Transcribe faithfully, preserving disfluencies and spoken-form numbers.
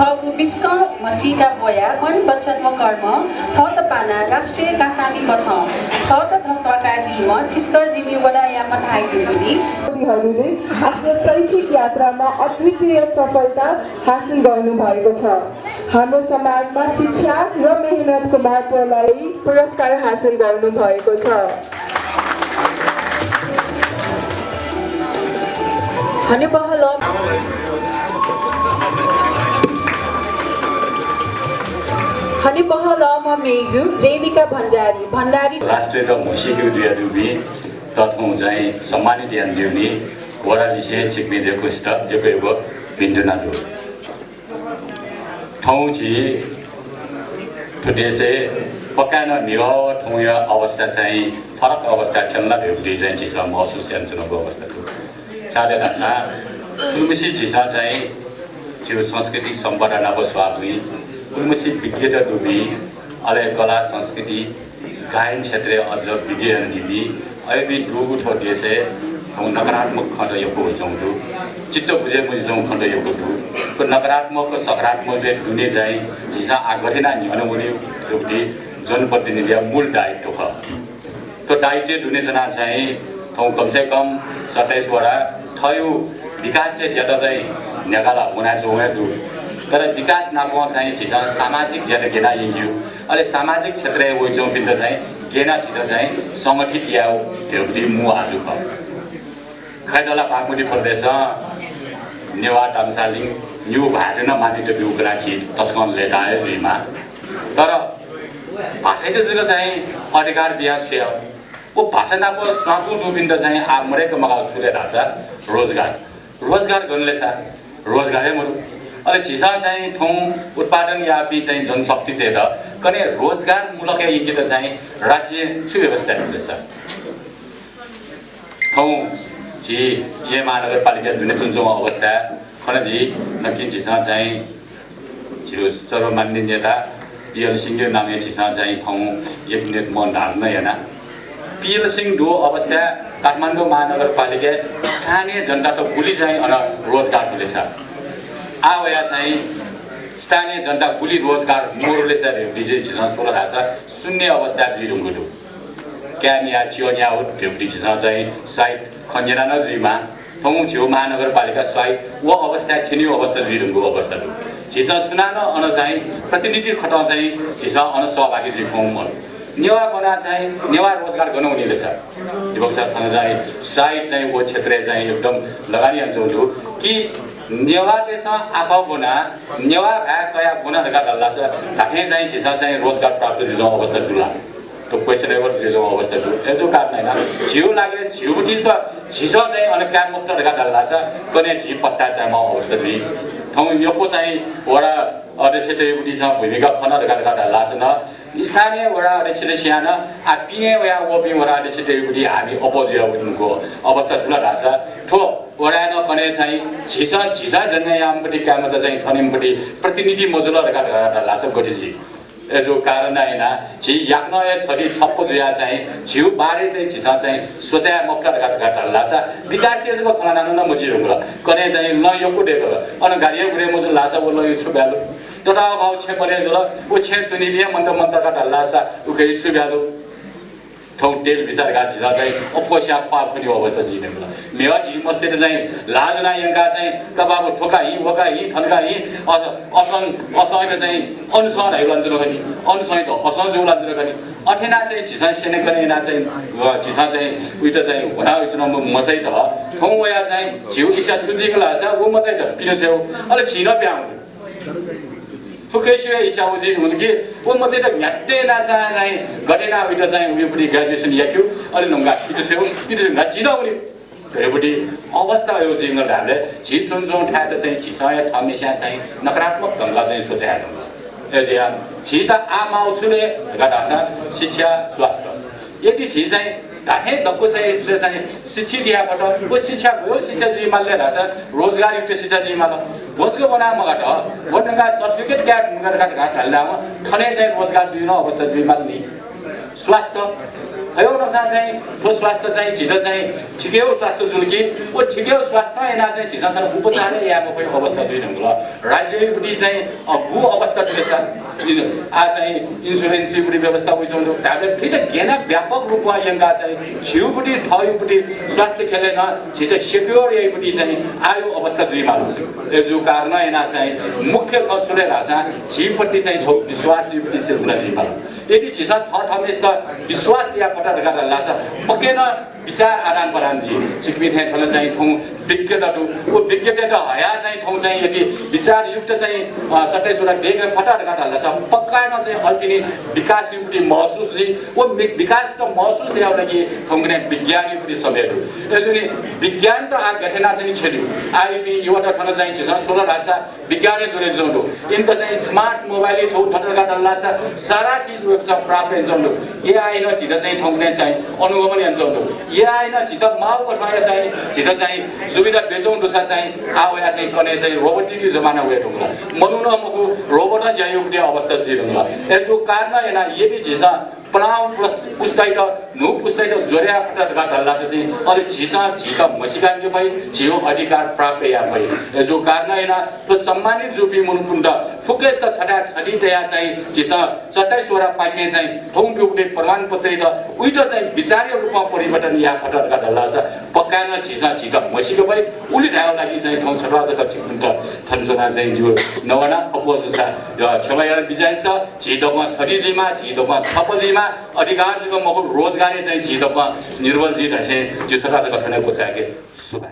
थःगु मिस्कं म्हसीका ब्वयाः मन वचन व कर्म थःत पानाः राष्ट्रिय कासामि कथं थःत धस्वाकादीम्ह छिसकर जिमि वडाया मथाय् दुगुलिं हरूले आफ्नो शैक्षिक यात्रामा अद्वितीय सफलता हासिल गर्नुभएको छ। हाम्रो समाजमा शिक्षा र मेहनतको महत्त्वलाई पुरस्कार हासिल गर्नुभएको छ। हनेबहलं, हनेबहलंम्ह मय्जु रेणुका भण्डारी, भण्डारी। राष्ट्रियत म्हसीके जुयादीपिं तथं चाहिँ सम्मानित यानादीपिं वडालिसें छिकपिन्त यक्व यक्व भिन्तुना दु। थौं झी थ्व देशय् पक्का नं निगः व थौंया अवस्था चाहिँ फरक अवस्था थ्यन ला धइगु चाहिँ झीसं महसुस यानाच्वनागु अवस्था दु। छाय् धाःसा थुलिमछि झीसं चाहिँ झीगु संस्कृति सम्पदा नाप स्वाःपिं, थुलिमछि विज्ञत दुपिं, अले कला संस्कृति गायन क्षेत्रय् अझ विज्ञ यानादीपिं अय्‌पिं दुगु थ्व देशय् थौं नकारात्मक खँत यक्व वइच्वंगु दु। चित्त बुझे मजिच्वंगु खँत यक्व दु। थ्व नकारात्मक व सकारात्मकया दुने चाहिँ झीसं आः गथे यानाः न्ह्यःने वनी धइगु जनप्रतिनिधिया मूल दायित्व खः। थ्व दायित्वया दुने च्वनाः चाहिँ थौं कम से कम सत्ताइस वडा थःगु विकासया ज्यात चाहिँ न्ह्याकाः ला वनाच्वंगु हे दु। तर विकास नाप चाहिँ झीसं सामाजिक ज्यात गय् यानाः यंकेगु, अले सामाजिक क्षेत्रय् वइच्वंपिन्त चाहिँ गय् यानाः झीत चाहिँ संगठित यायेगु धइगु मू आजु खः। खय्‌त ला बागमती प्रदेशं नेवाः, ताम्सालिङ, न्यू भाय्‌त नं मान्यता ब्यूगु खनाः झी तसकं लय्ताः हे जुइमाः। तर भाषायात जक चाहिँ अधिकार बियाः छु याये? व भाषा नाप स्वां तुं दुपिन्त चाहिँ आः मदय्‌क मगाः छु ले धाःसा रोजगार। रोजगार गन ले सा? रोजगार हे मदु। अले झीसं चाहिँ थौं उत्पादन याःपिं चाहिँ जनशक्तितय्‌त कन्हय् रोजगारमूलक यंकेत चाहिँ राज्यं छु व्यवस्था याइ ले सा? थौं झी येँ महानगरपालिका दुने च्वनाच्वंगु अवस्था खन। झी नकतिनि झीसं चाहिँ झीगु सर्वमान्य नेता पीएल सिंहया नामय् झीसं चाहिँ थौं एक मिनेट मौन धारण याना। पीएल सिंह दुगु अवस्था काठमाडौं महानगरपालिकाय् स्थानीय जनतात गुलि चाहिँ अन रोजगार दु ले सा? आः वयाः चाहिँ स्थानीय जनता गुलि रोजगार मरु ले सा धइगु झीसं स्वल धाःसा शून्य अवस्था जुइधुंगु दु। काय् न्याः च्यः न्याः धइगु झीसं चाहिँ सायद खँ न्यना नं जुइमाः। थौं झीगु महानगरपालिका सायद व अवस्थाय् थ्यनीगु अवस्था जुइधुंगु अवस्था दु। झीसं सुनानं अन चाहिँ प्रतिनिधि खतं चाहिँ झीसं अन सहभागी जुइ फुम्ह मदु। नेवाः ब्वनाः चाहिँ नेवाः रोजगार गन वनी ले सा? दिपक सर, थन चाहिँ सायद चाहिँ व क्षेत्रय् चाहिँ एकदम लगानी यानाच्वंगु दु कि नेवाःतय्‌सं आखः ब्वनाः नेवाः भाय् कयाः ब्वना धकाः धाल धाःसा धात्थें चाहिँ झीसं चाहिँ रोजगार प्राप्त जुइच्वंगु अवस्था दु ला? थ्व questionable जुइच्वंगु अवस्था दु। अय्‌जूगु कारणं यानाः झीगु लागि झीगु बुद्धि त झीसं चाहिँ अन काये मफुत धकाः धाल धाःसा कन्हय् झी पस्ताय् चायेमाःगु अवस्था जुइ। थौं यक्व चाहिँ वडा अध्यक्षतय्‌गु बुद्धि चाहिँ भूमिका खन धकाः धकाः धाल धाःसा नं स्थानीय वडा अध्यक्षतय्‌सं यानाः आः पिने वयाः वःपिं वडा अध्यक्षतय्‌गु बुद्धि हामी अप्वः जुयावःगु अवस्था जुल धाःसा थ्व वडाय् नं कन्हय् चाहिँ झीसं झीसं जन्म याःम्ह बुद्धि काय्‌मचा चाहिँ थनिम्ह बुद्धि प्रतिनिधि मजुल धकाः धकाः धाल धाःसा गथे जुइ? अय्‌जूगु कारणं यानाः झी याकनं हे छधी छप्प जुयाः चाहिँ झीगु बारे चाहिँ झीसं चाहिँ सोचे मफुत धकाः धकाः धाल धाःसा विकासया जक खँ ल्हानाः नं मजुइधुंकल। कन्हय् चाहिँ लँ यक्व दय्‌कल। अन गाडीया गुरे मजुल धाःसा व लँया छु value? तताःगु छेँ बने जुल, व छेँ च्वनीपिं हे मन्त मन्त धकाः धाल धाःसा उकिया छु value? थौं तेल बिचाः धकाः झीसं चाहिँ अप्वःस्यां ख्वाः खनीगु अवस्था जुइधुंकल। म्हिगः झी मस्तय्‌त चाहिँ ल्हाः ज्वनाः यंकाः चाहिँ कपाःगु थ्व का हिँ, व का हिँ, थन का हिँ, अस-, असं, असंयात चाहिँ अनसं धाइगु लानाच्वन खनी, अनसंयात असं जूगु लानाच्वन खनी। अथे यानाः चाहिँ झीसं स्यनेकने यानाः चाहिँ, अ, झीसं चाहिँ उइत चाहिँ ह्वनाः वयाच्वनाम्ह मचाइत थौं वयाः चाहिँ झीगु इच्छा छु जुइगु धाःसा व मचाइत पिने छ्वयेगु, अले झी नं पिहां वने। फुक्कसिया इच्छा व जुइधुंकल कि व मचाइत न्ह्याथे यानाः चाहिँ गथे यानाः उइत चाहिँ उयो बुद्धि graduation याकेगु, अले न्हूगु पिने छ्वयेगु, पिने छ्वयेगु, झी नं वने। धइगु बुद्धि अवस्था अय् जुइधुंकल धाःबलय् झी च्वनाच्वंगु थाय्‌त चाहिँ झीसं हे थःम्हेस्यां चाहिँ नकारात्मक ढंगं चाहिँ सोचे यायेधुंकल। अय्‌जुयाः झीत आः माःगु छु ले धकाः धाःसा शिक्षा, स्वास्थ्य। यदि झी चाहिँ धात्थें दक्व चाहिँ, चाहिँ शिक्षित याये फत, व शिक्षा गय् शिक्षा जुइमाल ले धाःसा रोजगारयुक्त शिक्षा जुइमाल। व जक वनाः मगात, व धुंकाः certificate काये धुंकाः धकाः धाल धाःसा थन हे चाहिँ रोजगार दुइगु अवस्था जुइमाल नि। स्वास्थ्य, थ्व नसा चाहिँ थ्व स्वास्थ्य चाहिँ झीत चाहिँ ठिकय् स्वास्थ्य जुल कि व ठिकय् स्वास्थ्य याना चाहिँ झीसं थन उपचार याये मफइ अवस्था जुइधुंकल। राज्ययुपट्टि चाहिँ, अ, गु अवस्था जुलेसा आ चाहिँ insurance युपट्टि व्यवस्था वइच्वंगु दु। धाबे फिट गेना व्यापक रूपमा यंका चाहिँ झीयुपट्टि थःयुपट्टि स्वास्थ्य खेले न झीत secure याइपट्टि चाहिँ आयु अवस्था जुइमाल। ए जु कारण याना चाहिँ मुख्य खँ छु ले धासा झीपट्टि चाहिँ छौ विश्वास युपट्टि सिर्जना जुइमाल। यदि झीसं थःथःमेस्त विश्वास या फता धका धालासा पक्कै न विचार आदान प्रदान जुइ। छिकपिं थें थन चाहिँ थौं विज्ञता दु। व विज्ञता हया चाहिँ थौं चाहिँ यदि विचारयुक्त चाहिँ, अ, सत्ताइस वटा देय् फता धका धालासा पक्का न चाहिँ अल्तिनि विकासयुपट्टि महसुस जुइ। व मि-, विकास त महसुस याउ लागि थौंकन्हय् विज्ञानयुपट्टि समय दु। ए जुनि विज्ञान त आ गथेना चाहिँ छेदु। आ इपिं युवात थन चाहिँ झीसं सोल धासा विज्ञानय् जुरे जुं दु। इमित चाहिँ smart mobile छौ थत धका धालासा सारा चीज वेबसाइट प्राप्त याना जुं दु। AI न झीत चाहिँ थौंकन्हय् चाहिँ अनुगमन याना जुं दु। AI न झीत माउ कथंया चाहिँ झीत चाहिँ सुविधा बेचौं दुसा चाहिँ आ वया चाहिँ कने चाहिँ robotic जमाना वये धुंकल। मनुन मखु robot ज्यायुपट्टि अवस्था जुइ धुंकल। ए जु कारण याना यदि झीसं पलाउ पुस्ताइत न्हू पुस्ताइत ज्वरया फता धका धालासा चाहिँ अले झीसं झीत म्हसिकांके फइ, झीयु अधिकार प्राप्त या फइ। ए जु कारण याना थ्व सम्मानित जुपिं मनूपुन्त फुक्कसित छता छति तया चाहिँ झीसं सत्ताइस वटा पाखें चाहिँ थौं ब्यूपट्टि प्रमाणपत्र त उइत चाहिँ विचारया रूपमा परिवर्तन या फता धका धालासा पक्का न झीसं झीत म्हसिके फइ। उलि धायु लागि चाहिँ थौं छता जक छिकपिन्त थन च्वना चाहिँ जु नवाना अप्वः जुसा, अ, क्षमा याना बिज्यानासा झी दक्वं छति जुइमा, झी दक्वं छप जुइमा, अधिकार जक मखु रोजगारय् चाहिँ झी दक्वं निर्भर जुइ धासें जु छता जक थन क्वचाय्के। सुभाय्।